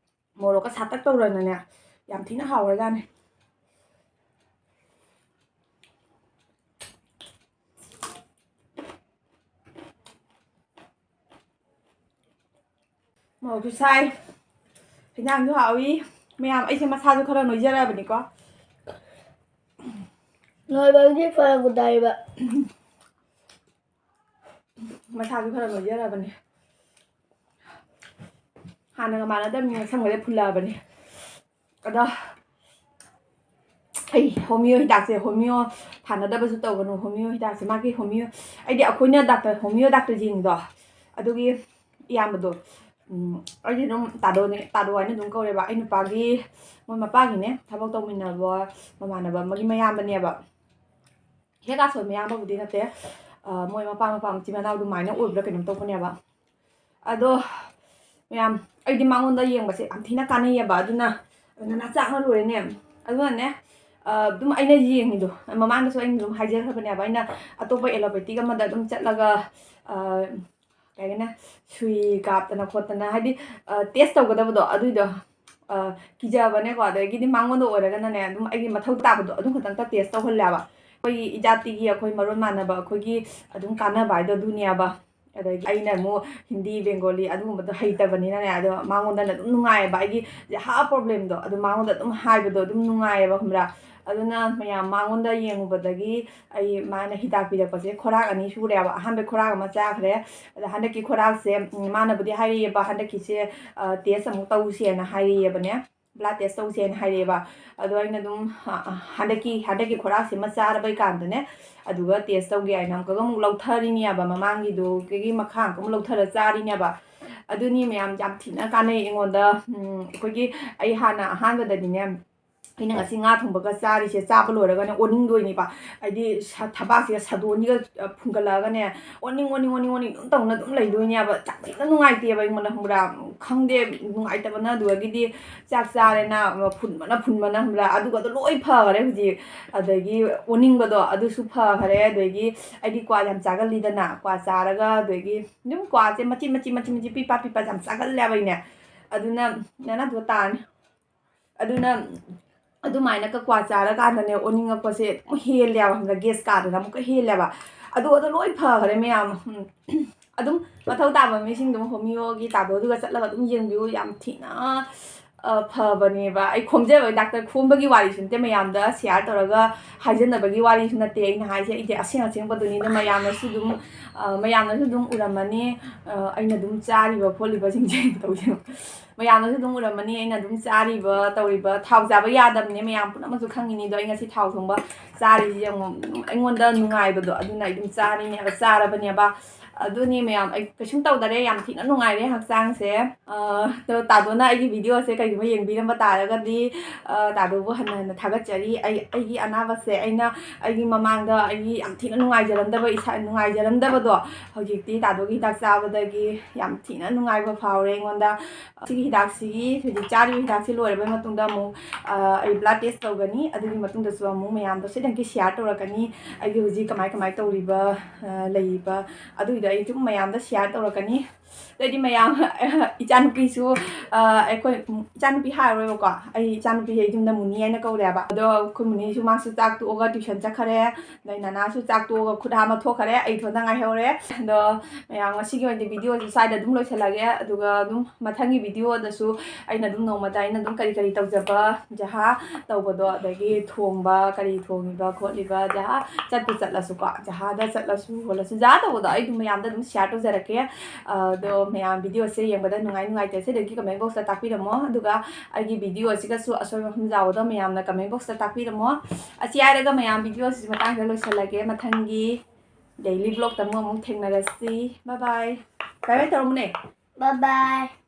ꯃꯣꯔꯣꯛꯀ ꯁꯥꯇꯛ ꯇꯧꯔꯅꯅꯦ, ꯌꯥꯝ ꯊꯤꯅ ꯍꯥꯎꯔꯖꯥꯠꯅꯤ꯫ ꯃꯣꯔꯣꯛꯁꯨ ꯁꯥꯏ, ꯍꯤꯟꯖꯥꯡꯁꯨ ꯍꯥꯎꯏ꯫ ꯃꯌꯥꯝ, ꯑꯩꯁꯦ ꯃꯁꯥꯁꯨ ꯈꯔ ꯅꯣꯏꯖꯔꯕꯅꯤꯀꯣ꯫ ꯅꯣꯏꯕꯒꯤ ꯐꯔꯛꯄꯨ ꯇꯥꯏꯕ꯫ ꯃꯁꯥꯁꯨ ꯈꯔ ꯅꯣꯏꯖꯔꯕꯅꯤ꯫ ꯍꯥꯟꯅꯒ ꯃꯥꯟꯅꯗꯕꯅꯤ, ꯃꯁꯝꯒꯁꯦ ꯐꯨꯜꯂꯛꯑꯕꯅꯤ꯫ ꯑꯗꯣ ꯑꯩ ꯍꯣꯃꯤꯌꯣ ꯍꯤꯗꯥꯛꯁꯦ, ꯍꯣꯃꯤꯌꯣ ꯊꯥꯅꯗꯕꯁꯨ ꯇꯧꯒꯅꯨ꯫ ꯍꯣꯃꯤꯌꯣ ꯍꯤꯗꯥꯛꯁꯦ, ꯃꯥꯒꯤ ꯍꯣꯃꯤꯌꯣ, ꯑꯩꯗꯤ ꯑꯩꯈꯣꯏꯅ ꯗꯥꯛꯇꯔ, ꯍꯣꯃꯤꯌꯣ ꯗꯥꯛꯇꯔ ꯌꯦꯡꯉꯤꯗꯣ, ꯑꯗꯨꯒꯤ ꯏꯌꯥꯝꯕꯗꯣ, ꯎꯝ, ꯑꯩꯗꯤ ꯑꯗꯨꯝ ꯇꯥꯗꯣꯅꯦ, ꯇꯥꯗꯣ ꯍꯥꯏꯅ ꯑꯗꯨꯝ ꯀꯧꯔꯦꯕ꯫ ꯑꯩ ꯅꯨꯄꯥꯒꯤ, ꯃꯣꯏ ꯃꯄꯥꯒꯤꯅꯦ, ꯊꯕꯛ ꯇꯧꯃꯤꯟꯅꯕ ꯃꯃꯥꯟꯅꯕ ꯑꯃꯒꯤ ꯃꯌꯥꯝꯕꯅꯦꯕ꯫ ꯍꯦꯛ ꯀꯥꯁꯣꯟ ꯃꯌꯥꯝꯕꯕꯨꯗꯤ ꯅꯠꯇꯦ, ꯑ, ꯃꯣꯏ ꯃꯄꯥ ꯃꯄꯥ ꯃꯆꯤꯟ ꯃꯅꯥꯎ ꯑꯗꯨꯃꯥꯏꯅ ꯑꯣꯏꯕ꯭ꯔꯥ ꯀꯩꯅꯣꯝ ꯇꯧꯕꯅꯦꯕ꯫ ꯑꯗꯣ ꯃꯌꯥꯝ, ꯑꯩꯗꯤ ꯃꯉꯣꯟꯗ ꯌꯦꯡꯕꯁꯦ ꯌꯥꯝ ꯊꯤꯅ ꯀꯥꯟꯅꯩꯌꯦꯕ꯫ ꯑꯗꯨꯅ, ꯑꯗꯨꯅ ꯆꯥꯛꯅ ꯂꯣꯏꯔꯦꯅꯦ꯫ ꯑꯗꯨꯅꯅꯦ, ꯑ, ꯑꯗꯨꯝ ꯑꯩꯅ ꯌꯦꯡꯉꯤꯗꯣ, ꯃꯃꯥꯡꯗꯁꯨ ꯑꯩꯅ ꯑꯗꯨꯝ ꯍꯥꯏꯖꯈ꯭ꯔꯕꯅꯦꯕ, ꯑꯩꯅ ꯑꯇꯣꯞꯄ allopathic ꯑꯃꯗ ꯑꯗꯨꯝ ꯆꯠꯂꯒ, ꯑ, ꯀꯩ ꯍꯥꯏꯒꯅꯤ, ꯁꯨꯏ ꯀꯥꯞꯇꯅ ꯈꯣꯠꯇꯅ, ꯍꯥꯏꯗꯤ, ꯑ, test ꯇꯧꯒꯗꯕꯗꯣ ꯑꯗꯨꯏꯗꯣ, ꯑ, ꯀꯤꯖꯕꯅꯦꯀꯣ꯫ ꯑꯗꯒꯤꯗꯤ ꯃꯉꯣꯟꯗ ꯑꯣꯏꯔꯒꯅꯅꯦ, ꯑꯗꯨꯝ ꯑꯩꯒꯤ ꯃꯊꯧ ꯇꯥꯕꯗꯣ ꯑꯗꯨꯝ ꯈꯛꯇꯪ test ꯇꯧꯍꯜꯂꯦꯕ꯫ ꯑꯩꯈꯣꯏꯒꯤ ꯏꯖꯥꯇꯤꯒꯤ, ꯑꯩꯈꯣꯏ ꯃꯔꯣꯟ ꯃꯥꯟꯅꯕ, ꯑꯩꯈꯣꯏꯒꯤ ꯑꯗꯨꯝ ꯀꯥꯟꯅꯕ ꯍꯥꯏꯗꯣ ꯑꯗꯨꯅꯦꯕ꯫ ꯑꯗꯒꯤ ꯑꯩꯅ ꯑꯃꯨꯛ ꯍꯤꯟꯗꯤ, ꯕꯦꯡꯒꯣꯂꯤ ꯑꯗꯨꯒꯨꯝꯕꯗꯣ ꯍꯩꯇꯕꯅꯤꯅꯅꯦ, ꯑꯗꯣ ꯃꯉꯣꯟꯗꯅ ꯑꯗꯨꯝ ꯅꯨꯡꯉꯥꯏꯌꯦꯕ꯫ ꯑꯩꯒꯤ ꯍꯥ problemꯗꯣ ꯑꯗꯨ ꯃꯉꯣꯟꯗ ꯑꯗꯨꯝ ꯍꯥꯏꯕꯗꯣ ꯑꯗꯨꯝ ꯅꯨꯡꯉꯥꯏꯌꯦꯕ, ꯈꯪꯕ꯭ꯔꯥ? ꯑꯗꯨꯅ ꯃꯌꯥꯝ ꯃꯉꯣꯟꯗ ꯌꯦꯡꯉꯨꯕꯗꯒꯤ ꯑꯩ, ꯃꯥꯅ ꯍꯤꯗꯥꯛ ꯄꯤꯔꯛꯄꯁꯦ ꯈꯣꯔꯥꯛ ꯑꯅꯤ ꯁꯨꯔꯦꯕ꯫ ꯑꯍꯥꯟꯕ ꯈꯣꯔꯥꯛ ꯑꯃ ꯆꯥꯈ꯭ꯔꯦ꯫ ꯑꯗ ꯍꯟꯗꯛꯀꯤ ꯈꯣꯔꯥꯛꯁꯦ, ꯎꯝ, ꯃꯥꯅꯕꯨꯗꯤ ꯍꯥꯏꯔꯛꯑꯦꯕ, ꯍꯟꯗꯛꯀꯤꯁꯦ, ꯑ, test ꯑꯃꯨꯛ ꯇꯧꯁꯦꯅ ꯍꯥꯏꯔꯛꯑꯦꯕꯅꯦ, blood test ꯇꯧꯁꯦꯅ ꯍꯥꯏꯔꯛꯑꯦꯕ꯫ ꯑꯗꯣ ꯑꯩꯅ ꯑꯗꯨꯝ, ꯑ, ꯑ, ꯍꯟꯗꯛꯀꯤ, ꯍꯟꯗꯛꯀꯤ ꯈꯣꯔꯥꯛꯁꯤꯃ ꯆꯥꯔꯕꯩ ꯀꯥꯟꯗꯅꯦ, ꯑꯗꯨꯒ test ꯇꯧꯒꯦ ꯍꯥꯏꯅ ꯑꯃꯨꯛꯀꯒ ꯑꯃꯨꯛ ꯂꯧꯊꯔꯤꯅꯦꯕ, ꯃꯃꯥꯡꯒꯤꯗꯨꯒꯤ ꯃꯈꯥ ꯑꯃꯨꯛꯀ ꯑꯃꯨꯛ ꯂꯧꯊꯔ ꯆꯥꯔꯤꯅꯦꯕ꯫ ꯑꯗꯨꯅꯤ ꯃꯌꯥꯝ, ꯌꯥꯝ ꯊꯤꯅ ꯀꯥꯟꯅꯩ ꯑꯩꯉꯣꯟꯗ꯫ ꯎꯝ, ꯑꯩꯈꯣꯏꯒꯤ, ꯑꯩ ꯍꯥꯟꯅ ꯑꯍꯥꯟꯕꯗꯗꯤꯅꯦ, ꯑꯩꯅ ꯉꯁꯤ ꯉꯥ ꯊꯣꯡꯕꯒ ꯆꯥꯔꯤꯁꯦ, ꯆꯥꯕ ꯂꯣꯏꯔꯒꯅꯦ ꯑꯣꯅꯤꯡꯗꯣꯏꯅꯦꯕ꯫ ꯍꯥꯏꯗꯤ ꯁ-, ꯊꯕꯥꯛꯁꯤꯒ ꯁꯥꯗꯣꯟꯁꯤꯒ, ꯑ, ꯐꯨꯟꯒꯠꯂꯛꯑꯒꯅꯦ, ꯑꯣꯅꯤꯡ, ꯑꯣꯅꯤꯡ, ꯑꯣꯅꯤꯡ, ꯑꯣꯅꯤꯡ ꯑꯗꯨꯝ ꯇꯧꯅ ꯑꯗꯨꯝ ꯂꯩꯗꯣꯏꯅꯦꯕ꯫ ꯌꯥꯝ ꯊꯤꯅ ꯅꯨꯡꯉꯥꯏꯇꯦꯕ ꯑꯩꯉꯣꯟꯗ, ꯈꯪꯕ꯭ꯔꯥ? ꯈꯪꯗꯦ, ꯅꯨꯡꯉꯥꯏꯇꯕꯅ꯫ ꯑꯗꯨꯗꯒꯤꯗꯤ ꯆꯥꯛ ꯆꯥꯔꯦꯅ, ꯑ, ꯐꯨꯟꯕꯅ, ꯐꯨꯟꯕꯅ, ꯈꯪꯕ꯭ꯔꯥ? ꯑꯗꯨꯒꯗꯣ ꯂꯣꯏ ꯐꯈꯔꯦ ꯍꯧꯖꯤꯛ꯫ ꯑꯗꯒꯤ ꯑꯣꯅꯤꯡꯕꯗꯣ ꯑꯗꯨꯁꯨ ꯐꯈꯔꯦ꯫ ꯑꯗꯒꯤ ꯑꯩꯗꯤ ꯀ꯭ꯋꯥ ꯌꯥꯝ ꯆꯥꯒꯜꯂꯤꯗꯅ, ꯀ꯭ꯋꯥ ꯆꯥꯔꯒ, ꯑꯗꯒꯤ ꯑꯗꯨꯝ ꯀ꯭ꯋꯥꯁꯦ ꯃꯆꯦꯠ, ꯃꯆꯦꯠ, ꯃꯆꯦꯠ, ꯃꯆꯦꯠ, ꯄꯤꯄꯥ, ꯄꯤꯄꯥ ꯌꯥꯝ ꯆꯥꯒꯜꯂꯦꯕ ꯑꯩꯅꯦ꯫ ꯑꯗꯨꯅ ꯅꯅꯥꯗꯨ ꯇꯥꯔꯅꯤ꯫ ꯑꯗꯨꯅ ꯑꯗꯨꯃꯥꯏꯅ ꯀ꯭ꯋꯥ ꯆꯥꯔꯀꯥꯟꯗꯅꯦ, ꯑꯣꯅꯤꯡꯉꯛꯄꯁꯦ ꯑꯗꯨꯝ ꯍꯦꯜꯂꯦꯕ, ꯈꯪꯕ꯭ꯔꯥ? Gas ꯀꯥꯗꯅ ꯑꯃꯨꯛꯀ ꯍꯦꯜꯂꯦꯕ꯫ ꯑꯗꯨ, ꯑꯗꯨ ꯂꯣꯏ ꯐꯈꯔꯦ ꯃꯌꯥꯝ꯫ ꯎꯝ꯫ ꯑꯗꯨꯝ ꯃꯊꯧ ꯇꯥꯕ ꯃꯤꯁꯤꯡꯗꯨ ꯍꯣꯃꯤꯌꯣꯒꯤ ꯇꯥꯗꯣꯗꯨꯒ ꯆꯠꯂꯒ ꯑꯗꯨꯝ ꯌꯦꯡꯕꯤꯌꯨ꯫ ꯌꯥꯝ ꯊꯤꯅ, ꯑ, ꯑ, ꯐꯕꯅꯦꯕ꯫ ꯑꯩ ꯈꯣꯝꯖꯕ, ꯗꯥꯛꯇꯔ ꯈꯣꯝꯕꯒꯤ ꯋꯥꯔꯤꯁꯨ ꯅꯠꯇꯦ, ꯃꯌꯥꯝꯗ ꯁꯤꯌꯥꯔ ꯇꯧꯔꯒ ꯍꯥꯏꯖꯟꯅꯕꯒꯤ ꯋꯥꯔꯤꯁꯨ ꯅꯠꯇꯦ ꯑꯩꯅ ꯍꯥꯏꯁꯦ꯫ ꯑꯩꯗꯤ ꯑꯁꯦꯡ ꯑꯁꯦꯡꯕꯗꯨꯅꯤ꯫ ꯑꯗꯣ ꯃꯌꯥꯝꯅꯁꯨ ꯑꯗꯨꯝ, ꯑ, ꯃꯌꯥꯝꯅꯁꯨ ꯑꯗꯨꯝ ꯎꯔꯝꯃꯅꯤ, ꯑ, ꯑꯩꯅ ꯑꯗꯨꯝ ꯆꯥꯔꯤꯕ ꯈꯣꯠꯂꯤꯕꯁꯤꯡꯁꯦ꯫ ꯇꯧꯁꯦ꯫ ꯃꯌꯥꯝꯅꯁꯨ ꯑꯗꯨꯝ ꯎꯔꯝꯃꯅꯤ ꯑꯩꯅ ꯑꯗꯨꯝ ꯆꯥꯔꯤꯕ, ꯇꯧꯔꯤꯕ꯫ ꯊꯥꯎ ꯆꯥꯕ ꯌꯥꯗꯕꯅꯦ, ꯃꯌꯥꯝ ꯄꯨꯝꯅꯃꯛꯁꯨ ꯈꯪꯉꯤꯅꯤ꯫ ꯑꯗꯣ ꯑꯩ ꯉꯁꯤ ꯊꯥꯎ ꯊꯣꯡꯕ ꯆꯥꯔꯤꯁꯦ ꯌꯦꯡꯉꯣ, ꯑꯩꯉꯣꯟꯗ ꯅꯨꯡꯉꯥꯏꯕꯗꯣ, ꯑꯗꯨꯅ ꯑꯩ ꯑꯗꯨꯝ ꯆꯥꯔꯤꯅꯦꯕ, ꯆꯥꯔꯕꯅꯦꯕ꯫ ꯑꯗꯨꯅꯤ ꯃꯌꯥꯝ, ꯑꯩ ꯀꯩꯁꯨꯝ ꯇꯧꯗꯔꯦ, ꯌꯥꯝ ꯊꯤꯅ ꯅꯨꯡꯉꯥꯏꯔꯦ ꯍꯛꯆꯥꯡꯁꯦ꯫ ꯑ, ꯑꯗꯣ ꯇꯥꯗꯣꯅ ꯑꯩꯒꯤ ꯚꯤꯗꯤꯑꯣꯁꯦ ꯀꯩꯒꯨꯝꯕ ꯌꯦꯡꯕꯤꯔꯝꯕ ꯇꯥꯔꯒꯗꯤ, ꯑ, ꯇꯥꯗꯣꯕꯨ ꯍꯟꯅ ꯍꯟꯅ ꯊꯥꯒꯠꯆꯔꯤ꯫ ꯑꯩ, ꯑꯩꯒꯤ ꯑꯅꯥꯕꯁꯦ ꯑꯩꯅ, ꯑꯩꯒꯤ ꯃꯃꯥꯡꯗ ꯑꯩꯒꯤ ꯌꯥꯝ ꯊꯤꯅ ꯅꯨꯡꯉꯥꯏꯖꯔꯝꯗꯕ, ꯏꯁꯥ ꯅꯨꯡꯉꯥꯏꯖꯔꯝꯗꯕꯗꯣ, ꯍꯧꯖꯤꯛꯇꯤ ꯇꯥꯗꯣꯒꯤ ꯍꯤꯗꯥꯛ ꯆꯥꯕꯗꯒꯤ ꯌꯥꯝ ꯊꯤꯅ ꯅꯨꯡꯉꯥꯏꯕ ꯐꯥꯎꯔꯦ ꯑꯩꯉꯣꯟꯗ꯫ ꯁꯤꯒꯤ ꯍꯤꯗꯥꯛꯁꯤꯒꯤ, ꯍꯧꯖꯤꯛ ꯆꯥꯔꯤꯕ ꯍꯤꯗꯥꯛꯁꯤ ꯂꯣꯏꯔꯕ ꯃꯇꯨꯡꯗ ꯑꯃꯨꯛ, ꯑ, ꯑꯩ ꯕ꯭ꯂꯗ ꯇꯦꯁ ꯇꯧꯒꯅꯤ꯫ ꯑꯗꯨꯒꯤ ꯃꯇꯨꯡꯗꯁꯨ ꯑꯃꯨꯛ ꯃꯌꯥꯝꯗ ꯁꯣꯏꯗꯅꯀꯤ ꯁꯤꯌꯥꯔ ꯇꯧꯔꯛꯀꯅꯤ꯫ ꯑꯩꯒꯤ ꯍꯧꯖꯤꯛ ꯀꯃꯥꯏ ꯀꯃꯥꯏ ꯇꯧꯔꯤꯕ, ꯑ, ꯂꯩꯔꯤꯕ, ꯑꯗꯨꯒꯤꯗꯣ ꯑꯩ ꯑꯗꯨꯝ ꯃꯌꯥꯝꯗ ꯁꯤꯌꯥꯔ ꯇꯧꯔꯛꯀꯅꯤ꯫ ꯑꯗꯩꯗꯤ ꯃꯌꯥꯝ, ꯏꯆꯥꯅꯨꯄꯤꯁꯨ, ꯑ, ꯑꯩꯈꯣꯏ, ꯎꯝ, ꯏꯆꯥꯅꯨꯄꯤ ꯍꯥꯏꯔꯔꯣꯏꯕꯀꯣ, ꯑꯩ ꯏꯆꯥꯅꯨꯄꯤꯁꯦ ꯑꯩ ꯌꯨꯝꯗ ꯃꯨꯅꯤ ꯍꯥꯏꯅ ꯀꯧꯔꯦꯕ꯫ ꯑꯗꯣ ꯑꯩꯈꯣꯏ ꯃꯨꯅꯤꯁꯨ ꯃꯥꯁꯨ ꯆꯥꯛ ꯇꯣꯛꯑꯒ ꯇ꯭ꯌꯨꯁꯟ ꯆꯠꯈꯔꯦ꯫ ꯑꯗꯩ ꯅꯅꯥꯁꯨ ꯆꯥꯛ ꯇꯣꯛꯑꯒ ꯈꯨꯠ ꯍꯥꯝꯃ ꯊꯣꯛꯈꯔꯦ꯫ ꯑꯩ ꯏꯊꯣꯟꯗ ꯉꯥꯏꯍꯧꯔꯦ꯫ ꯑꯗꯣ ꯃꯌꯥꯝ, ꯉꯁꯤꯒꯤ ꯑꯣꯏꯅꯗꯤ ꯚꯤꯗꯤꯑꯣꯁꯦ ꯁ꯭ꯋꯥꯏꯗ ꯑꯗꯨꯝ ꯂꯣꯏꯁꯤꯜꯂꯒꯦ꯫ ꯑꯗꯨꯒ ꯑꯗꯨꯝ ꯃꯊꯪꯒꯤ ꯚꯤꯗꯤꯑꯣꯗꯁꯨ ꯑꯩꯅ ꯑꯗꯨꯝ ꯅꯣꯡꯃꯗ ꯑꯩꯅ ꯑꯗꯨꯝ ꯀꯔꯤ ꯀꯔꯤ ꯇꯧꯖꯕ, ꯖꯍꯥ ꯇꯧꯕꯗꯣ, ꯑꯗꯒꯤ ꯊꯣꯡꯕ, ꯀꯔꯤ ꯊꯣꯡꯉꯤꯕ ꯈꯣꯠꯂꯤꯕ, ꯖꯍꯥ ꯆꯠꯄꯨ ꯆꯠꯂꯁꯨꯀꯣ, ꯖꯍꯥꯗ ꯆꯠꯂꯁꯨ ꯈꯣꯠꯂꯁꯨ, ꯖꯍꯥ ꯇꯧꯕꯗꯣ ꯑꯩ ꯑꯗꯨꯝ ꯃꯌꯥꯝꯗ ꯑꯗꯨꯝ ꯁꯤꯌꯥꯔ ꯇꯧꯖꯔꯛꯀꯦ꯫ ꯑꯗꯣ ꯃꯌꯥꯝ ꯚꯤꯗꯤꯑꯣꯁꯦ ꯌꯦꯡꯕꯗ ꯅꯨꯡꯉꯥꯏ ꯅꯨꯡꯉꯥꯏꯇꯦ ꯁꯤꯗꯒꯤ ꯀꯃꯦꯟ ꯕꯣꯛꯁꯇ ꯇꯥꯛꯄꯤꯔꯝꯃꯣ꯫ ꯑꯗꯨꯒ ꯑꯩꯒꯤ ꯚꯤꯗꯤꯑꯣ ꯑꯁꯤꯒꯁꯨ ꯑꯁꯣꯏꯕ ꯃꯐꯝ ꯌꯥꯎꯕꯗꯣ ꯃꯌꯥꯝꯅ ꯀꯃꯦꯟ ꯕꯣꯛꯁꯇ ꯇꯥꯛꯄꯤꯔꯝꯃꯣ꯫ ꯑꯁꯤ ꯍꯥꯏꯔꯒ ꯃꯌꯥꯝ ꯚꯤꯗꯤꯑꯣ ꯑꯁꯤ ꯃꯇꯥꯡꯁꯤꯗ ꯂꯣꯏꯁꯤꯜꯂꯒꯦ꯫ ꯃꯊꯪꯒꯤ ꯗꯦꯂꯤ ꯕ꯭ꯂꯣꯛꯇ ꯑꯃꯨꯛ, ꯑꯃꯨꯛ ꯊꯦꯡꯅꯔꯁꯤ꯫ ꯕꯥꯏ ꯕꯥꯏ꯫ ꯕꯥꯏ ꯕꯥꯏ ꯇꯧꯔꯝꯃꯨꯅꯦ꯫ ꯕꯥꯏ ꯕꯥꯏ꯫